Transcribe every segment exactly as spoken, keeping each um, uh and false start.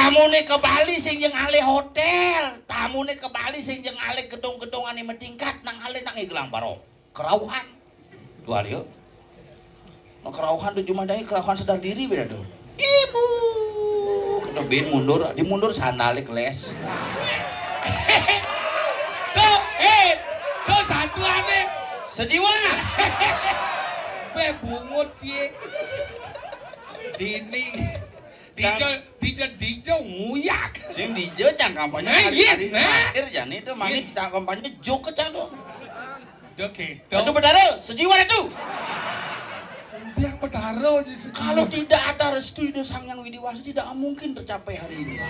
Tamune ke Bali sing jeng alih hotel, tamune ke Bali sing jeng alih gedung-gedung ane metingkat, nang alih nang Gelang Barong. Kerauhan. Tuh alih. Nah, kerauhan tuh cuma dari kerauhan sadar diri beda tuh. Ibu. Kena bin mundur, di mundur sandale keles. Tuh, eh, tuh satuane. Sejiwa. Pe bungut cie. Dini. Dijo, dijo, dijo nguyak. Sing dijo cang kampanye. Nah, hari, iya, hari nah. Terakhir jani itu mani. Iya. Cang kampanye jok ke cang tuh. Dok gitu. Itu Betara, sejiwa itu. Biar Betara aja sejiwa. Kalau tidak ada restu Ida Sang Yang Widi Wasa, tidak mungkin tercapai hari ini.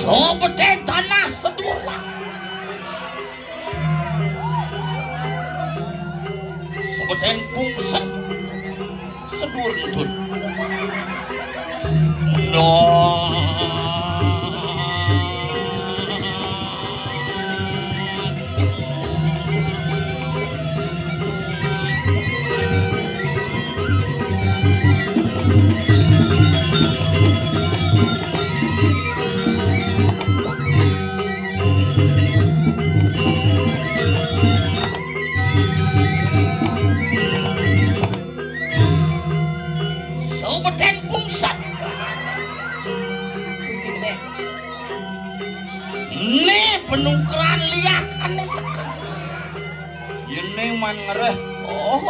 Sobeten tanah sedulur. Sobeten pungset sedur entut. No. Sobeten pungset. Nih penukaran liat ane seken. Yene man ngereh. Oh.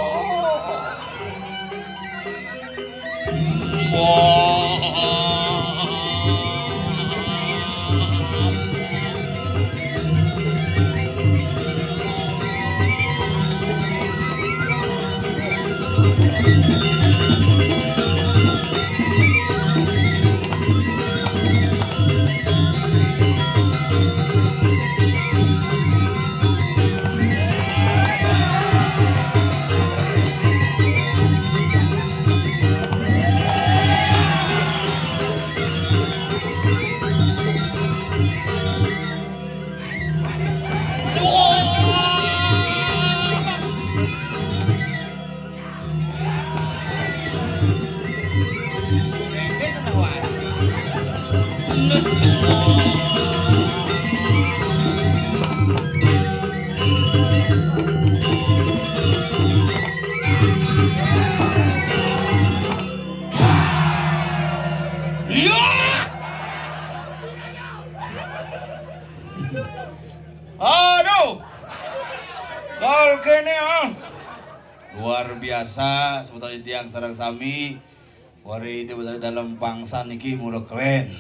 Aduh. Kal kene, ah. Luar biasa, sebetulnya tiang sareng sami. Wari itu betul dalam pangsan niki mula keren.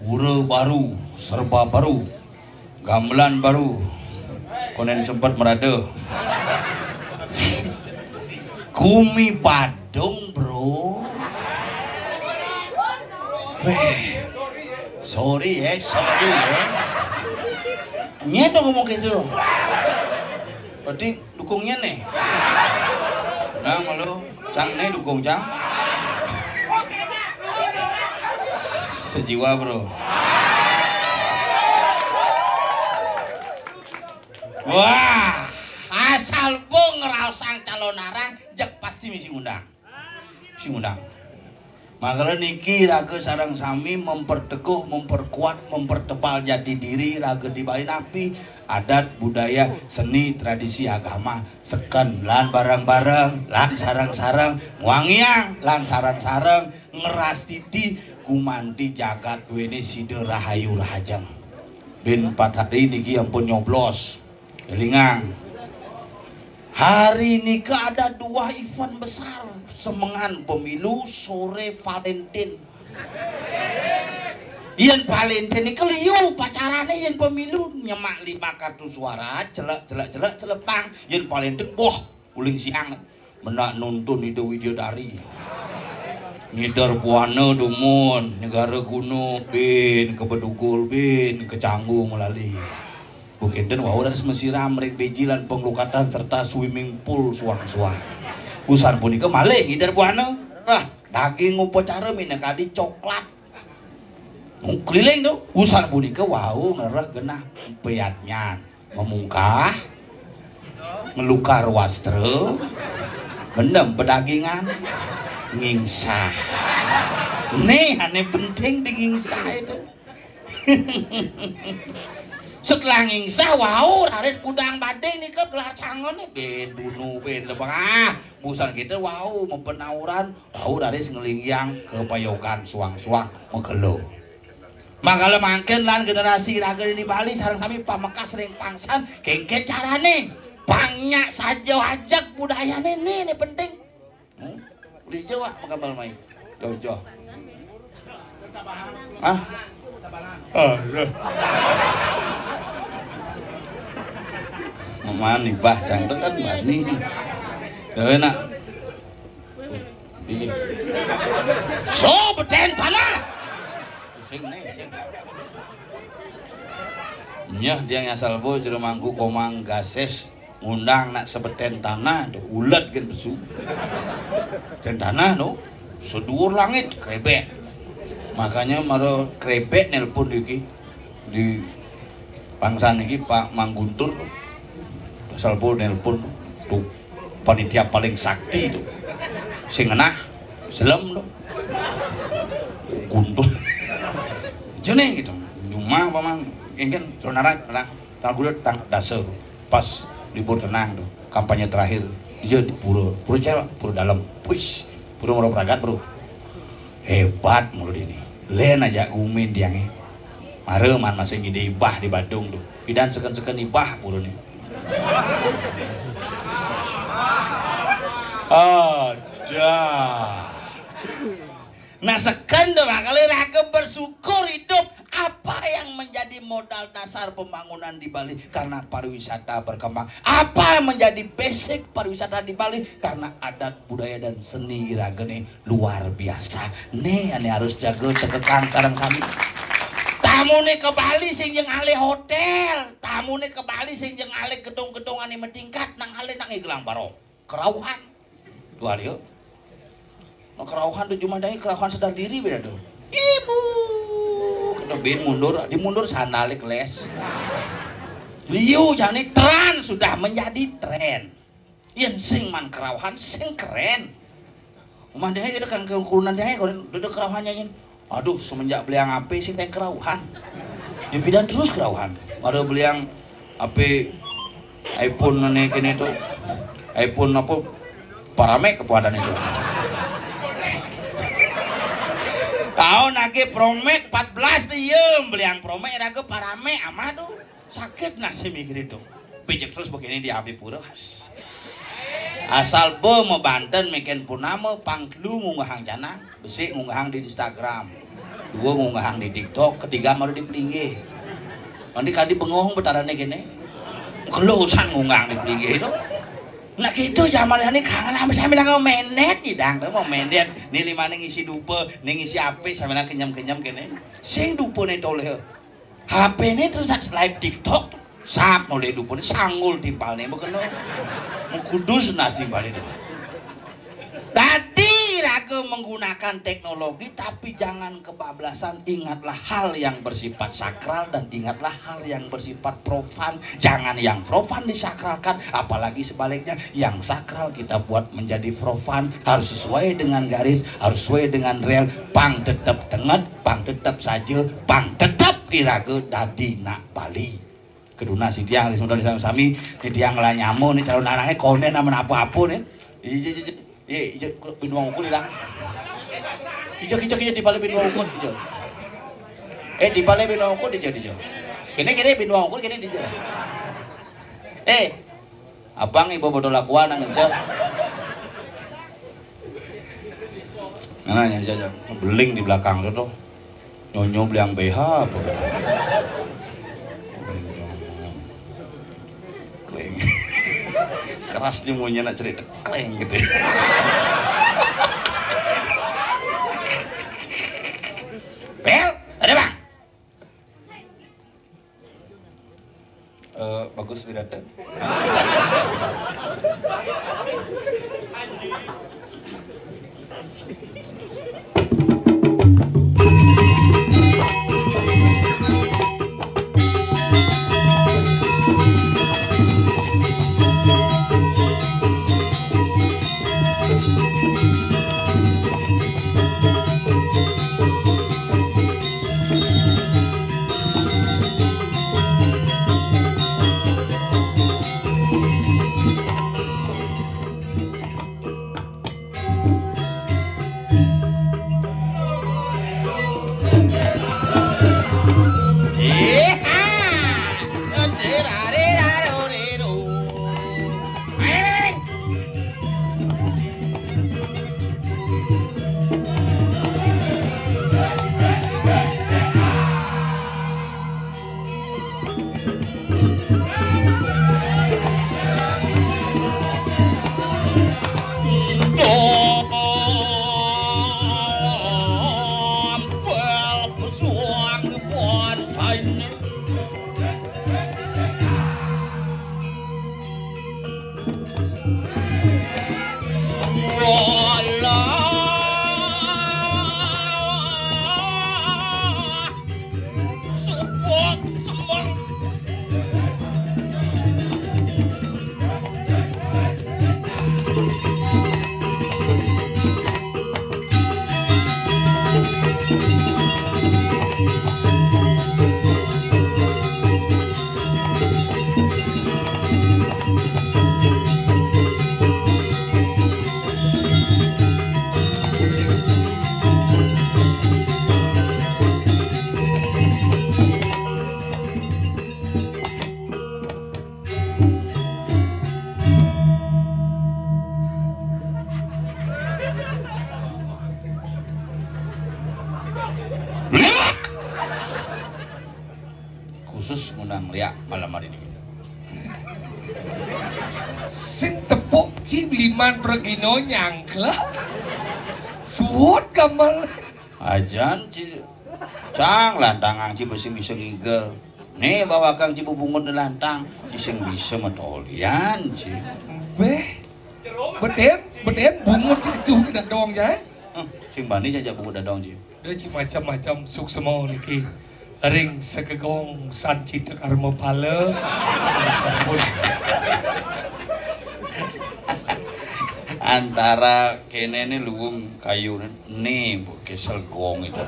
Pura baru, serba baru. Gamelan baru. Konen sempat merada. Kumi Badung, bro. Weh. Sorry ya, sorry ya. Nyen dong ngomong gitu. Berarti dukungnya nih. Nah, malu. Cang nih dukung, Cang. Sejiwa, bro. Wah, asal pung ngraosang calonarang, jek pasti misi ngundang. Misi ngundang. Makanya niki raga sareng sami memperteguh, memperkuat, mempertebal jati diri raga di Bali napi adat, budaya, seni, tradisi, agama, seken lan bareng-bareng lan sareng-sareng ngwangiang lan sareng-sareng ngrastiti gumanti jagat duéné sida rahayu rahajeng. Bin empat hari niki ampun nyoblos. Élingang. Hari nika ada dua event besar, semengan pemilu, sore Valentine. Yén Valentine nika liu pacarané, yén pemilu nyemak lima kartu suara, celek, celek, celek, celepang. Yén Valentine, boh, uling siang. Menak nuntun Ida Widyadari. Ngider buana dumun, negara guna, bin, kebedugul, bin, kecanggu melali. Bukinten wau raris masiram ring beji lan penglukatan serta swimming pool suang-suang. Usan punika malih ngider buana. Rah, daging upacara minakadi coklat. Keliling tuh, usan punika wau ngereh genah peyatnyan. Memungkah, ngelukar wastra, benem pedagingan, ngingsah. Nih, ane penting di ngingsah itu. Setelah ngingsah, wau raris kudang bading nika gelar sangone, ben dunu, ben lebah. Busan kita wau mapenauran, wau raris ngelinggiang kepayogan suang-suang, makelo. Mangkala mangkin lan generasi raga di Bali sareng sami pamekas ring pangsan, kéngkén carané? Pang nyak saja ajeg budayané, né, né penting. Hmm? Uli jawak makambal mai. Jojo. Hah? Ah, ya. Mani bah cangketan mani. Ya, enak. Iki. So, beten tanah. Sing nih, sing. Nyah, tiang asal bo jero mangku komang gases ngundang nak sebeten tanah tuh, ulet gen pesu. Beten tanah no, seduur langit, krebek. Makanya mara krebek nelpon iki di pangsan iki, Pak Mang Guntur. Asal bo nelpon tuh, panitia paling sakti tuh. Sing ngenah, selem tuh. Guntur. Jene gitu. Cuma apa mang? Engken, saudara, saudara. Tanggulut tang dasar. Pas libur tenang tuh, kampanye terakhir. Iya di pura, pura cel, pura dalam. Wis, pura mara pragat, Bro. Hebat mulu ini. Len aja gumin tiangé. Mara man masih ngide ibah di Badung tuh. Pidan seken-seken ibah pura nih. Ada. Nah, seken tuh, makanya raga bersyukur hidup. Apa yang menjadi modal dasar pembangunan di Bali? Karena pariwisata berkembang. Apa yang menjadi basic pariwisata di Bali? Karena adat budaya dan seni iragene luar biasa. Nih, ane harus jaga tegekan sareng sami. Tamune ke Bali sing jeng alih hotel, tamune ke Bali sing jeng alih gedung-gedung ane matingkat, nang alih nang gelang barong. Kerauhan. Dua dia. Nah, kerauhan tuh cuma dari kerauhan sadar diri beda tuh. Ibu, kena bin mundur, di mundur sandale keles. Liu jani tren sudah menjadi tren. Yen sing man kerauhan, sing keren. Umah dia kita kan kekurunan dia kan, udah kerauhannya yen. Aduh, semenjak beli yang ape sih teng kerauhan. Ya pidan terus kerauhan. Baru beli yang ape iPhone nih kene tuh. iPhone apa? Paramek kepuadan itu. Tahu nake Promek empat belas tuh, iya, beli yang Promek raga Paramek amat tuh. Sakit nasi mikir itu. Pijak terus begini di abdi pura. Asal be mebanten meken purnama pang telu ngunggahang canang, besik ngunggahang di Instagram, dua ngunggahang di TikTok, ketiga baru di pelinggih. Nanti kadi bengong betarane kene. Kelusan ngunggahang di pelinggih itu. Nah gitu zaman ini kangen sama saya bilang mau menet idang tuh mau menet. Nih lima nih ngisi dupe, nih ngisi ape saya bilang kenyam-kenyam kene. Sing dupe nih toleh. H P-ne terus nak live TikTok. Sap noleh dupune sanggul timpalne mau kena. Mau kudus nas timpalne. Tadi raga menggunakan teknologi, tapi jangan kebablasan. Ingatlah hal yang bersifat sakral dan ingatlah hal yang bersifat profan. Jangan yang profan disakralkan, apalagi sebaliknya, yang sakral kita buat menjadi profan. Harus sesuai dengan garis, harus sesuai dengan rel. Pang tetep tenget, pang tetep saja, pang tetep iraga dadi nak Bali. Keduna si tiang di sami-sami, ni tiang lah nyama ni calon anaknya konen nama apa-apa ni. Iya, iya, iya, iya. Iya, ija, kok binuang ukur ilang. Ija, ija, ija, di pala binuang ukur, ija. Eh, di pala binuang ukur, ija, ija. Kene, kene binuang ukur, kene, ija. Eh, abang ibu botol aqua nang ngencet. Nah, ya, ya, ya. Beling di belakang tu, tu. Nyonyo beliang B H apa? Kleng. Keras dia bunyinya nak cerit. Kleng gitu. Bel, ada bang? Eh, bagus Wirata. Khusus ngundang liak malam hari ini. Sing tepuk ci liman pragina nyangkla. Suwut gamal. Ajan ci cang lantangang ci sing bisa ngigel. Nih bawa kang ci bubungut lantang ci sing bisa matolian ci. Beh. Beden, beden bungut ci kecuh dadong jai. Huh, sing bani jajak bungut dadong ci. Ada ci macam-macam suksma niki. Ring segegong sanci tekarma pala. Sampun. Antara kene ni luung kayu ni, ni bu kesel gong itu.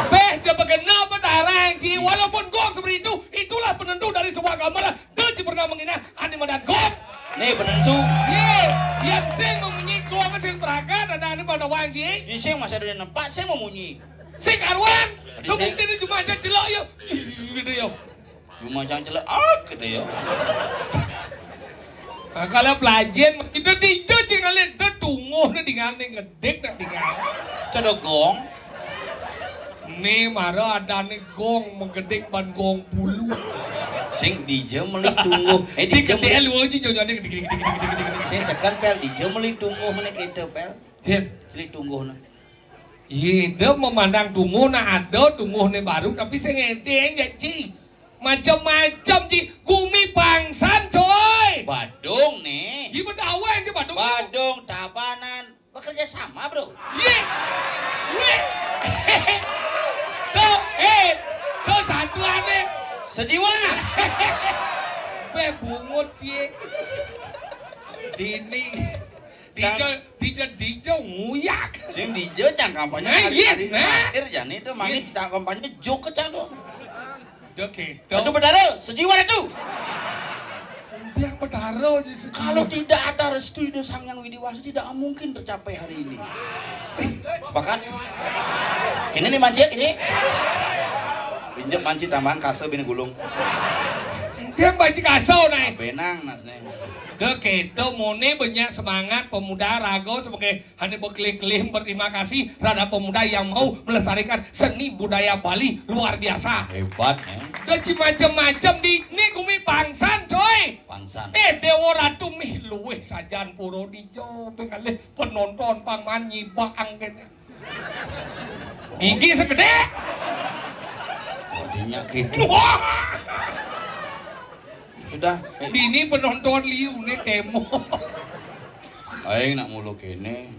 Beh, coba kena apa tarang ci. Walaupun gong seperti itu, itulah penentu dari sebuah gamelan. Dia ci pernah menghina ane madan gong. Ni penentu. Ye, yang sing memunyi gong sing pragat ada ane pada wang ci. Ni sing masa dunia nempat sing memunyi. Sing karuan. Tadi sing. Bukti ni cuma aja celok yo. Gitu yo. Cuma aja celok ah gitu yo. Nah, kalau pelajen itu dijo cing alit tu tungguh ni dengan ni ngedik nak dengan. Cedok gong. Ni mara ada ni gong menggedik ban gong bulu. Sing dija meli tungguh. Eh, di dija meli. Kedel wae ci jojo ni gedik gedik gedik gedik gedik. Sing sekan pel dija meli tungguh ni kita pel. Jen. Meli tungguh ni. Ye, dia memandang tungguh nah ada tungguh ni baru tapi sing ede aja ci. Macam-macam ci. Gumi pangsan coy. Badung ni. Di bedawai ci Badung. Badung Tabanan. Bekerja sama, Bro. Yé. Yé. Tuh, eh, tuh satuannya. Sejiwa. Bé bungut, yé. Dini. Dijo, dijo, dijo nguyak. Sing dijo can kampanye. Nah, hari, iya, hari nah. Terakhir jani itu mangké, iya, kita kampanye juk ke can tuh. Udah gitu. Ratu Betara, sejiwa Ratu. Biar Betara aja sejiwa. Kalau tidak ada restu Ida Sang Hyang Widi Wasa, tidak mungkin tercapai hari ini. Sepakat? Kini nih manci, kini. Pinjam manci tambahan kasa bini gulung. Dia manci kasa, nah. Benang, nasnya. Udah gitu, muni banyak semangat pemuda raga sebagai Hané berkelih-kelih berterima kasih terhadap pemuda yang mau melestarikan seni budaya Bali luar biasa. Hebat, eh. Udah macem-macem di ni gumi pangsan, coy. Pangsan. Eh, Dewa Ratu mih luwih sajan pura dijo, kalih penonton pangman nyibak anggennya. Gigi segede. Bodinya gitu. Wah. Sudah. Dini penonton liu né kemo. Aing nak mulu kéné.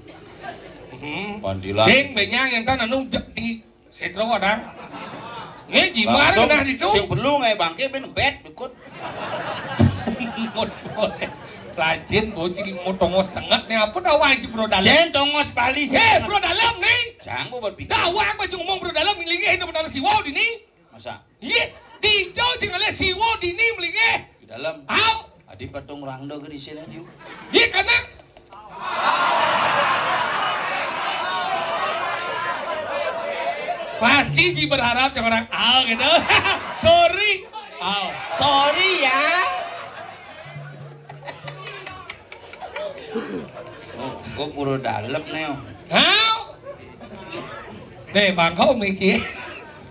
Hmm. Pandilan. Sing benyang yang kan anu jek di setro kadang. Né jimat langsung kena ditu. Sing perlu ngai bangké ben bet ikut. Lajin bocil mau tongos tenget né apa dah wajib bro dalam. Jen tongos Bali sih. Eh, bro dalam né. Cang mau berpikir. Dah wak baju ngomong bro dalam linggih itu benar siwau dini. Masa? Iya, dijo sing ngalih siwa dini melinggih. Di dalam. Au. Adi patung rangda ke di sini, yuk. Iya, karena pasti ji berharap sama orang au gitu. Sorry. Au. Sorry ya. Oh, kok pura dalem nih, oh. Hah? Nih, bangkau misi.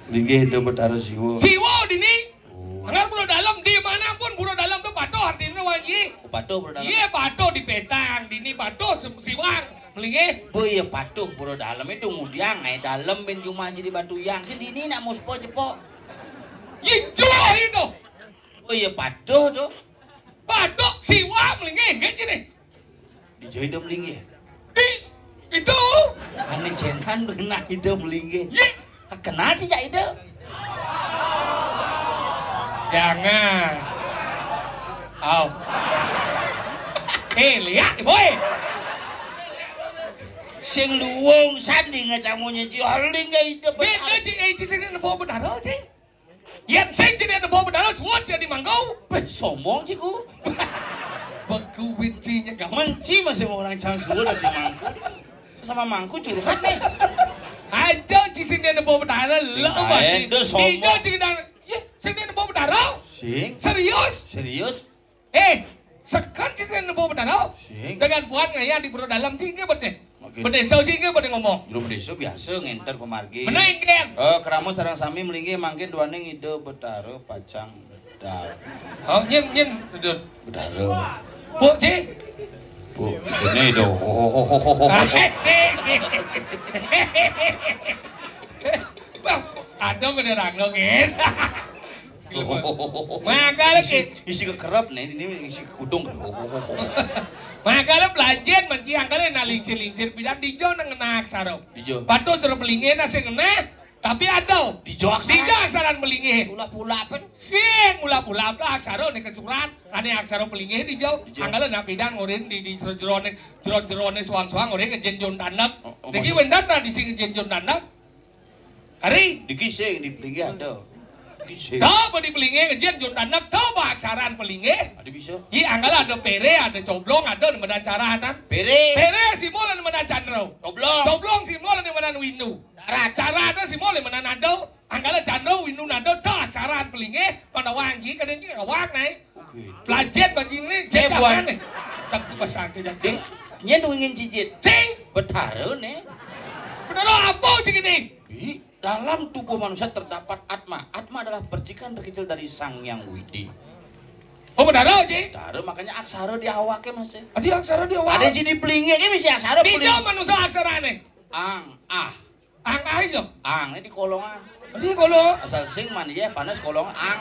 Linggih itu Betara Siwa. Siwa dini. Oh. Anggar pura dalem, di mana pun pura dalem tuh patuh artinya wanji. Oh, patuh pura dalem. Iya, patuh di petang, dini patuh se- siwang. Melinggih. Bu iya patuh pura dalem itu ngudiang, eh, dalem bin juma jadi batu yang. Si dini nak muspo cepo. Iya, jual itu. Oh iya patuh tuh. Batuk siwa melinggih nggih cini. Dijo ida melinggih. Di itu. Ané jenan kena ida melinggih. Yé. Kenal sih jak ida. Jangan. Au. Eh, lihat, boy. Sing luwung sandi ngacamu nyenci oling ida. Beda ci, eh, ci sing nempo Betara, ci. Yén sing jadi ada bawa bedana suwun jadi mangkau. Beh, sombong ciku. Begu bencinya kamu. Menci masih mau orang cang suwun dan di mangku. Sama mangku curhat nih. Aja ci sing dia bawa bedana lo. Ayo, sombong. Iya, sing dia bawa bedana. Sing. Serius? Serius. Eh, sekan ci sing nempuh bedana. Sing. Dengan buat ngaya di pura dalem ci nggih bedé. Oke. Bedé so ci nggih bedé ngomong. Jero bedé so biasa ngenter pemargi. Bener nggih. Eh, kerama sareng sami melinggih mangkin duaning Ida Betara pacang bedal. Oh, nyen nyen bedal. Bedara. Bu ci. Bu, ini do. Bang, ada benerang dong, Gin. Mangkal isi, isi kekerep nih, ini isi kudung. Mangkal belanjén menci angkal na lingsir-lingsir pidan dijo nang ngena aksara. Dijo. Patuh suruh pelinggih na sing ngena, tapi ada. Dijo aksara. Dijo aksaran pelinggih. Pula-pula pen. Sing pula-pula aksara nih kesurat. Ane aksara pelinggih dijo. Dijo. Angkal na pidan ngorin di di jero-jerone, jero-jerone soang-soang ngorin ngején jon tandek. Oh, oh, niki maksud wendan ta di sing ngején jon tandek. Kari. Diki sing di pelinggih ada. Diki sing. Tau apa di pelinggih ngején jon tandek, tau apa aksaran pelinggih. Ada bisa. Yi angkal ada pere, ada coblong, ada di mana cara atan. Pere. Pere simbol di mana candra. Coblong. Coblong simbol di mana windu. Cara. Cara ada simbol di mana nado. Angkal candra, windu, nado, tau aksaran pelinggih, pada wangi kadang ki kawak naik. Oke. Pelajet bagi ini, eh, jejak buan. Mana? Tak pasang jejak. Cing, nyén wingin cicit. Cing. Betara nih. Betara apa cing ini? Di dalam tubuh manusia terdapat atma. Atma adalah percikan terkecil dari Sang Yang Widi. Oh, betara, Ji? Betara, makanya aksara di awake masih. Ada aksara di awak. Ada jadi pelinggih, ini mesti aksara. Tidak peling-, manusia aksara nih. Ang, ah. Ang, ah, iya. Ang, ini di kolongan. Di kolong. Asal sing man, iya, panas kolong, ang.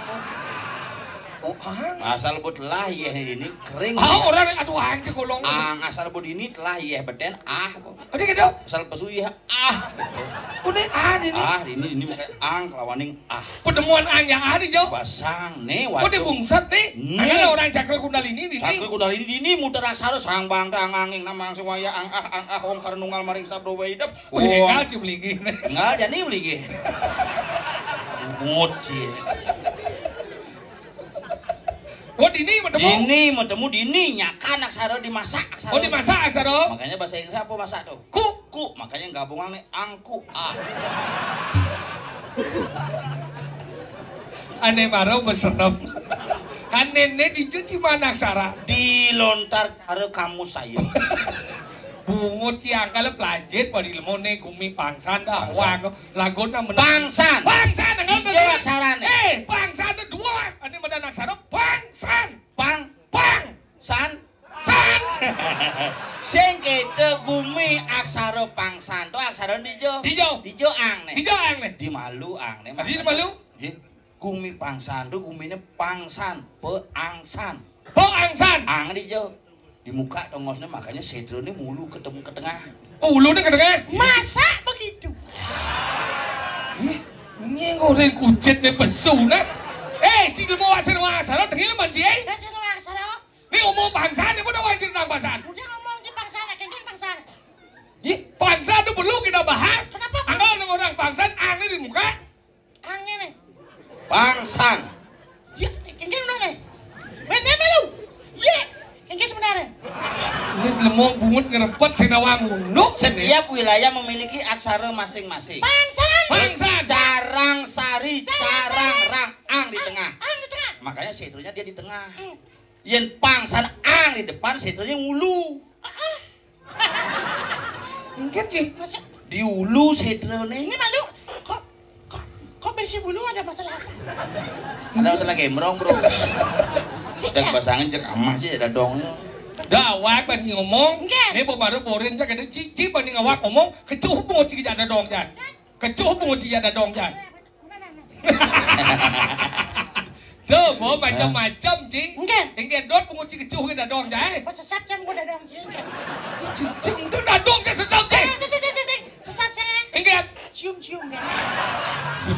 Oh, ang. Asal buat lah, iya, ini kering. Ah, orang yang aduh, ang, cek kolong. Ang, asal buat ini telah, iya, beten, ah. Ada gitu? Asal pesu, iya, ah. Udah, ah, ini. Ah, ini, ini makanya ang kelawaning ah. Penemuan ang yang ada, Jo. Pasang, nih, waduh. Kok dibungsat, nih? Nih. Ada orang cakra kundalini, ini. Cakra kundalini, ini muter asal, sang bang, ang, angin, namang, sewaya, ang, ah, ang, ah, ong, karena nunggal, maring, sabdo, waidap. Wih, wah. Enggak, Ci, meligi. Enggak, jadi meligi. Bungut, Ci. Oh, dini mau temu? Dini mau temu, dini nyakan aksara dimasak aksara. Oh, dimasak aksara. Makanya bahasa Inggris apa masak tuh? Ku. Ku, makanya gabungan nih angku ah. Aneh baru beserem. Kan nenek dicuci mana aksara? Dilontar cara kamu saya. Bungut ciang kalau pelajit pada ilmu nih gumi pangsan dah. Pangsan. Wah, lagu nama pangsan. Pangsan dengan ijo aksarane. Eh, pangsan itu dua. Ini mana aksara pangsan. Pang. Pang. San. San. Sing kita gumi aksara pangsan to aksara dijo. Dijo. Dijo ang nih. Dijo ang nih. Di malu ang nih. Di malu. Nggih. Gumi pangsan to gumine pangsan, peangsan. Peangsan. Ang dijo. Di muka tongosnya makanya setrone mulu ketemu ke tengah. Oh, ulunya ke tengah? Masa begitu? Ih, ini goreng kucit nih pesu nah. Eh, cik mau asal mau asal tengil manci eh. Dah sih mau asal. Ini ngomong bangsa nih udah wajib nang bangsa. Udah ngomong cik bangsa, kengkin bangsa. Ih, bangsa itu perlu kita bahas. Kenapa? Anggal orang bangsa aneh di muka. Angin nih. Pangsan. Ya, kengken udah nih. Bener lu. Iya. Kengken sebenarnya. Ini lemong bungut ngerepet sinawang unduk. Setiap wilayah memiliki aksara masing-masing. Pangsan. Pangsan. Carang sari, carang rang, ang di tengah. Ang di tengah. Makanya setranya dia di tengah. Hmm. Yen pangsan ang di depan, setranya ngulu. Mungkin sih. Masa di ulu setrone. Ini malu. Kok kok kok besi bulu ada masalah apa? Ada masalah gembrong, Bro. Cik, dan ya? Pasangan cek amah sih ada dong. Dah awak bani ngomong. Nggih. Ini baru borin cek ada cici bani ngawak ngomong. Kecuh bungut cik ada dong jan. Kecuh bungut cik ada dong jan. Tuh, mau macam-macam, Ci. Nggih. Nggih, dot penguci kecuh ke dadong, Ci. Oh, sesap jam gua dadong, Ci. Nggih. Ci, Ci, itu dadong ke sesap, Ci. Eh, sesap, sesap, sesap. Sesap, sesap. Nggih. Cium, cium, nggih.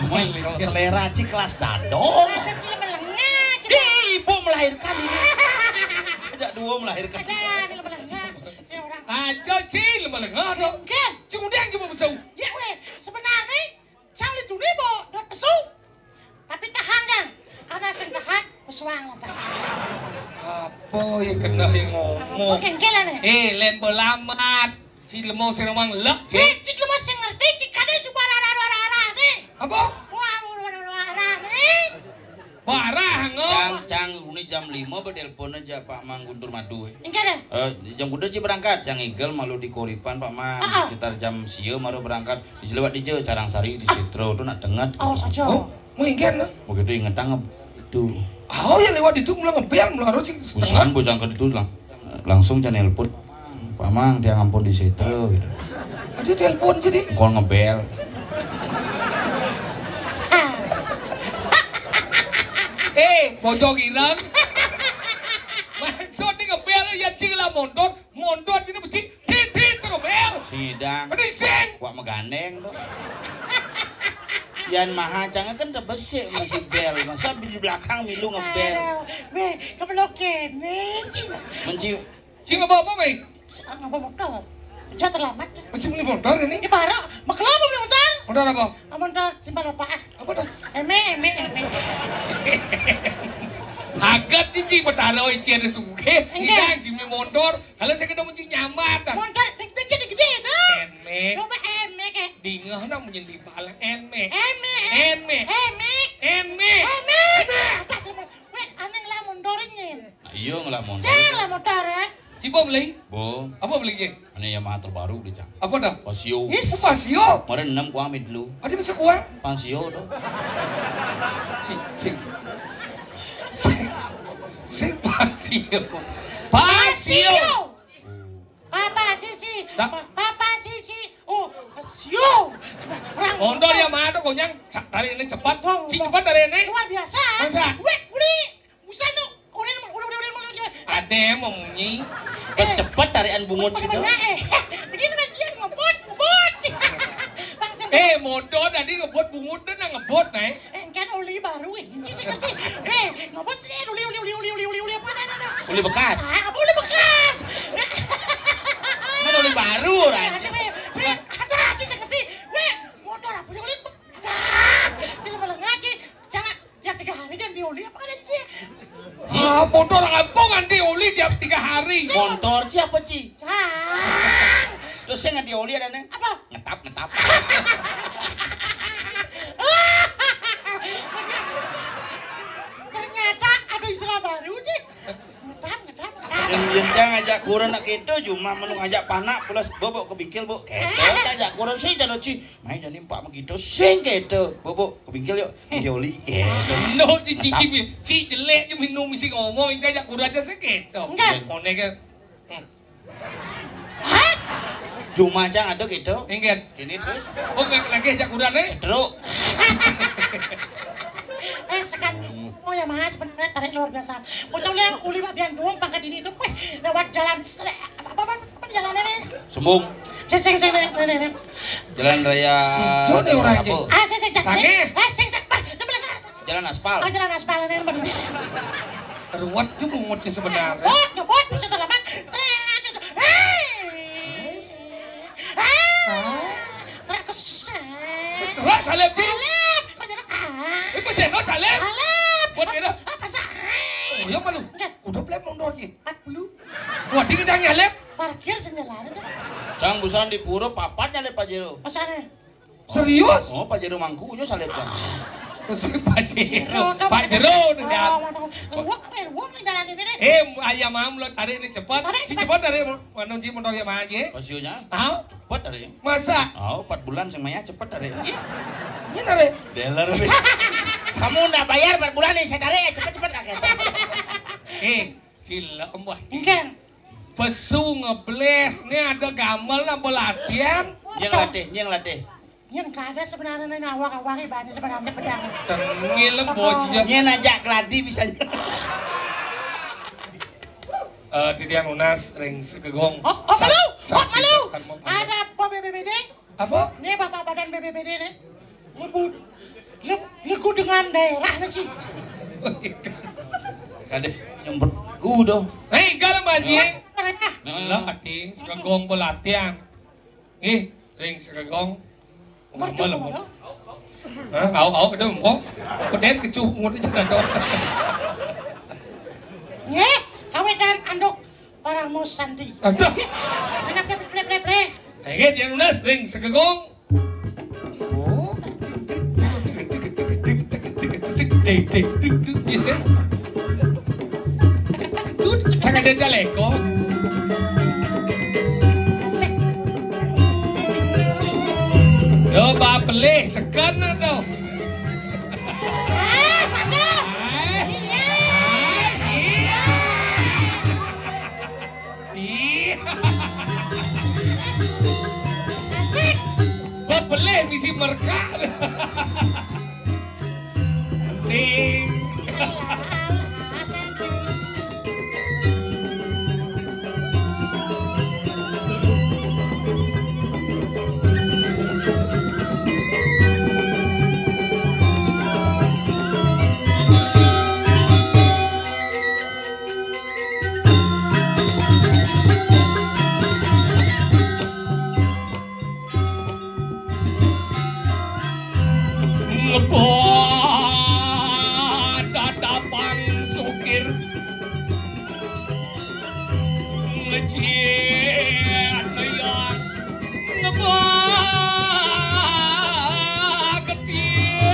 Wah, kalau selera, Ci, kelas dadong. Dadong, Ci, melengah, Ci. Ih, ibu melahirkan ini. Sejak dua melahirkan. Ada, ini melengah. Ini orang. Aja, Ci, melengah, dong. Nggih. Ci, udah, Ci, mau besok. Ya, weh, sebenarnya Cang litune bo dot pesu. Tapi tahan, Cang. Karena sing tahan pesuang lantas. Apa ya kena yang ngomong? Apa kengkelan ya? Eh, len belamat. Si lemong sing ngomong lek, Cik. Eh, Cik lemong sing ngerti, Cik kadang suka rara-rara nih. Apa? Wah, rara-rara nih. Parah, ngo. Cang, Cang, ini jam lima apa telepon aja Pak Mang Guntur Madu, eh. Enggak ada. Eh, jam kuda Ci berangkat, Cang Igel malu di Koripan, Pak Mang. Ah, ah. Sekitar jam sia maru berangkat. Di lewat dija Carang Sari di Sitro tu nak tenget. Oh, saja. Oh, mau ingkir lah. Begitu inget tangan itu. Oh, ya lewat itu mula ngebel, mula harus sih setengah. Usan bujang ke itu lang-, langsung Cang nelpon. Pak Mang, tiang ampun di Sitro gitu. Ada telepon jadi. Kau ngebel. Eh, bojong ireng. Maksudnya ngebel ya cing lah mondor, mondor sini becik, tit tit terus bel. Sidang. Pening sing. Wak megandeng tuh. Yan maha Cang kan terbesik masih bel. Masa di belakang milu ngebel. Aduh, weh, kebeloke nih, Cina. Menci Cing apa apa, Mai? Ngapa motor? Dia terlambat. Cing beli motor ini? Ini baru. Makelo apa beli motor? Motor apa? Ah, motor timbal bapak ah. Apa dah? Eme, eme, eme. Haget cici betara oi cian suge. Enggak. Iya, Jimmy motor. Kalau saya ketemu cing nyambat dah. Motor dik dik jadi gede dah. Eme. Coba eme kayak. Dingeh nak menyendi pala eme. Eme. Eme. Eme. Eme. Eme. Nah, tak cuma. Weh, aneh lah motornya. Iya ngelah motor. Cing lah motor eh. Cibo beli? Bo. Apa beli ke? Ini Yamaha terbaru di Cang. Apa dah? Pasio. Is. Oh, Pasio. Kemarin enam gua ambil dulu. Ada bisa kuat? Pasio tuh. Cicing. Si, si Pasio. Pasio. Papa sisi. Dah. Pa-, papa sisi. Oh, Pasio. Orang mondor ya mah tuh konyang. Tarik ini cepat. Dong, Ci dong. Cepat tarik ini. Luar biasa. Masa? Weh, beli. Wis Deh, mau munyi. Pas cepet tarikan bungut gitu. Bener, eh. Begini, Bang, dia ngebut, ngebut. Langsung. Eh, motor tadi ngebut bungut, dia nang ngebut, nah. Eh, kan oli baru, eh. Ci sing ngerti. Eh, ngebut sih, oli, oli, oli, oli, oli, oli, oli, apa, ada, ada, ada. Oli bekas. Ah, apa oli bekas? Mana oli baru, Raja? Eh, eh, ada, ci sing ngerti. Weh, motor apa yang oli bekas? Jadi malah ngaji. Jangan, ya tiga hari kan dioli apa ada, ci? Ah, motor apa nganti oli tiap tiga hari? Motor ci apa, ci? Cang. Terus saya nganti oli ada nih. Apa? Ngetap, ngetap. Ternyata ada istilah baru, ci. Ngetap, ngetap, ngetap. Yang jenjang aja kurang nak gitu, cuma menung aja panak, plus bobo kebingkil, Bu. Gitu, aja kurang sih, jalo, ci. Main jadi empat begitu, sing gitu. Bobo kebingkil yuk, dioli. Gitu. No, ci, ci, ci, ci jelek, ci minum isi ngomong, ci aja kurang aja sih gitu. Enggak. Onek ya. Hmm. Hah? Cuma aja ada gitu. Ingat. Gini terus. Oh, nggak lagi ajak kuda nih. Setruk. Eh, sekan. Oh ya, Mas, bener tarik luar biasa. Pocong yang uli Pak Bian doang pangkat ini tuh, weh, lewat jalan stre-, apa, apa, apa, apa jalannya nih? Sembung. Sing, sing, sing, nih, nih, nih, nih. Jalan raya Hijau deh orang Sabo. Aja. Ah, sing, sing, sing. Sange. Ah, sing, sing, Pak, sebelah atas. Jalan aspal. Ah, jalan aspal, nih, bener. Ruwet tuh bungut sih sebenarnya. Ngebut, ngebut, setelah mat. Sret, sret. Hei. Hei. Terus kesel. Wah, salib sih. Salib. Pajar, ah. Itu jeno salib. Salib. Buat kira. Apa sih? Oh, ya malu. Enggak. Kudu plek mundur sih. Empat puluh. Wah, dingin dah nyalip. Parkir sendalane dah. Cang busan di pura papat nyalip Pak Jero. Masane. Serius? Oh, Pak Jero mangku aja salib kan. Terus Pak Jero. Jero, Pak Jero, oh, ya. Waduh. Wah, eh, wah, nih jalan ini nih. Eh, ayam mam lo tarik ini cepat. Tarik si cepat. Cepat tarik, mana si motor ya Pak Haji? Pasionya? Tahu? Cepat tarik. Masa? Oh, empat bulan sing maya cepat tarik. Iya tarik. Dealer. Kamu ndak bayar empat bulan nih, saya tarik cepat-cepat lah, gitu. Eh, cila embah. Enggak. Pesu ngebles, ini ada gamel nambah latihan. Nyeng latih, nyeng latih. Nyeng kada sebenarnya nih, awak-awak ini banyak sebenarnya pedang. Tengil bocah. Nyeng ajak gladi bisa. Eh, titiang nunas ring segegong. Oh, oh, malu. Oh, malu. Ada apa, B B B D? Apa? Ini Bapak Badan B B B D nih. Ngebut. Nge-, ngegut dengan daerah nih, ci. Kadek nyemprot gudo. Hei, kalau banjir. Daerah. Lah, ati, segegong pelatihan. Ih, ring segegong. Merdu. Hah, au, au, ada empong. Peden kecuh, mulut aja ada. Nggih, kawitan anduk Paramo Santi. Aduh. Anak plek, plek, plek. Nggih, dia nunas ring segegong. Oh. Biasa. Duh, sangat dia jaleko. Yo, bapelih, seken to. Ah, sepatu. Ah. Iya. Ah, iya. Iya. Asik. Bebelih misi merkak. Ting. Ngebah dadapang sukir. Ngejit liar. Ngebah gede.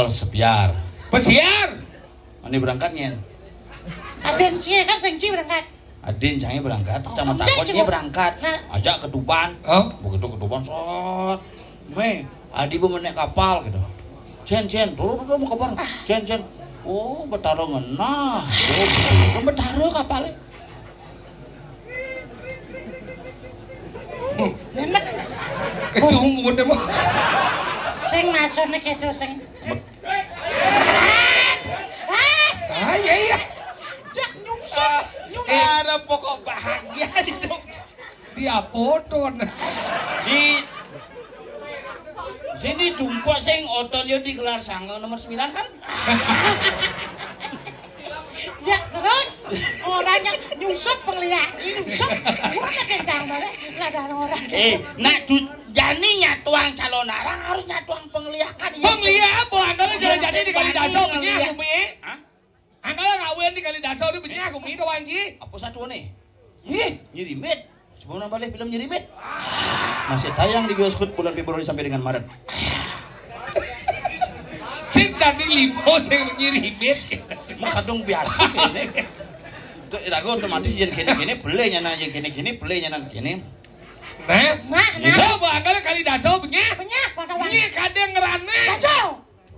Kapal sepiar. Pesiar. Mani berangkat, Nyen? Adin cie kan sing cie berangkat. Adin cangé berangkat, oh, cang mah takut cie berangkat. Nah. Ajak ketuban. Hah? Begitu ketuban, sot. Mé, adi bu menek kapal gitu. Cén, Cén, turun, turun, mau kabar. Cén, Cén. Oh, Betara ngenah. Oh, kan Betara kapalnya. Kecungkut emang. Sing maksudnya gitu, sing. Ah, iya, iya. Jak nyungsep, nyungsep. Ada pokok bahagia hidup. Dia foto. Di sini tumpuk sing oton yo digelar sanga nomor sembilan kan? Ya, terus orangnya nyungsep pengliak, nyungsep. Mana kencang banget, ada orang. Eh, nak du-, jani nyatuang calon arang harus nyatuang pengliakan. Iya, pengliak apa? Angkala jalan jani di Kalidaso, benyah, Umi. Hah? Angkala kawin di Kalidaso, di benyah, Umi, doang, Ji. Apa satu nih? Ih, nyirimit. Sebelum nambah film nyirimit. Masih tayang di bioskop bulan Februari sampai dengan Maret. Sing tadi limo sing nyirimit. Mah kadung biasa kene. Tuh, lagu otomatis yang kene-kene beli nyana, yang kene-kene beli nyana kene. Nah, nah, nah. Lo bakal Kalidaso benyah. Benyah, pada wangi. Benyah kadang ngerane. Kacau.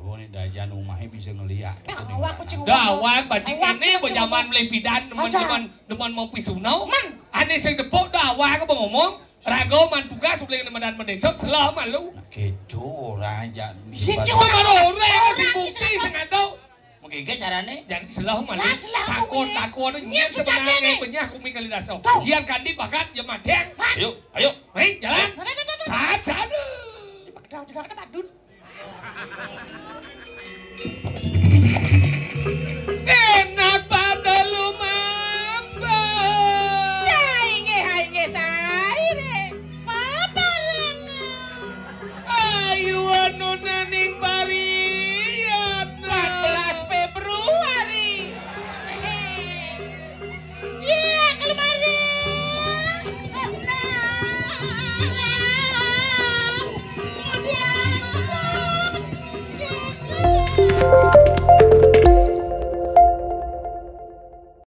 Oh, ini Jan umahé bisa ngeliat. Awak kucing. Dah awak bajing Awak ini cucu. Bajaman melepidan demen Aja. demen demen mau pisuno. Man. Ane sing depuk dah awak ke ngomong. Raga man tugas suling demedan mendesok selah malu. Nah, gitu orang aja. Gitu. Kok baru orang sing bukti sing ada. Mengkike carane. Jadi selah malu. Lah, selah Takut malu. Takut Iya, nyet sebenarnya sebenarnya nih. Banyak kumi kali dasar. Tuh. Yang kadi bakat ya mateng. Ayo, ayo. Hei jalan. Nah, nah, nah, nah, nah. Saat sana. Dah, dah, dah, dah, dun.